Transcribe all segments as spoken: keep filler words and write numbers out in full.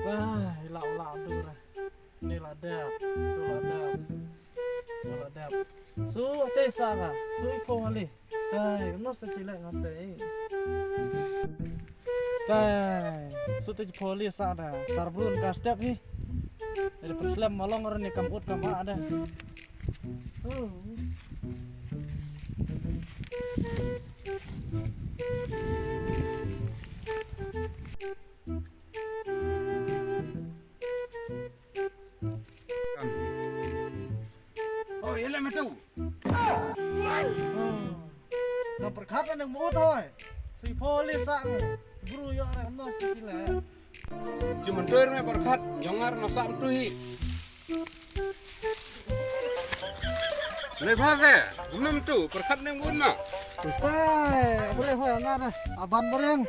Wah, ila ula tu lah. Ni la dep, tu la dep. Tu la dep. Su te sa ka, su i ko wali. Tai, nos te chile ngate. Tai, su te chipoli sa da. Sar brun ka step hi. Ada perslem malong orang ni kam ut kam ada. Oh. Oh, ïa leh mynta. Ka pyrkhat nang mut hoi. Si poli sa. Bru ïoh re no si kila. Ci mynta re pyrkhat jongar na sa mynta hi. Le ba ke, gumna mynta pyrkhat nang mut ma. Pai, boleh hoi ngar. Aban boleh.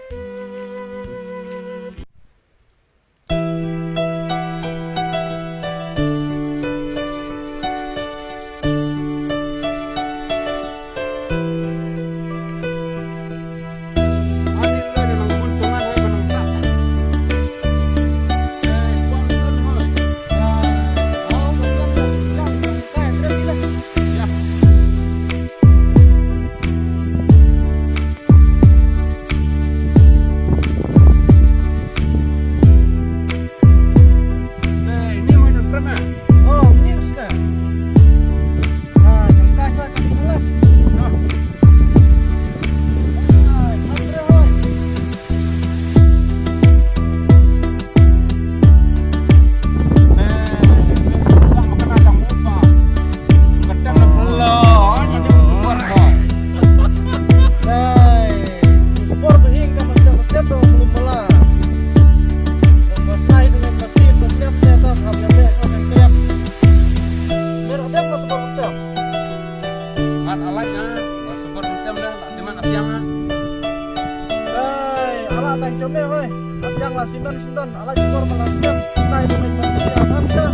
Ngat alai ah, la sumber tem dah, la siman apiang ah. Hei, ala tang jom eh, hoi. Asiang la siman sindon, ala jumur ma la siang. Nai tu mai masih aman dah.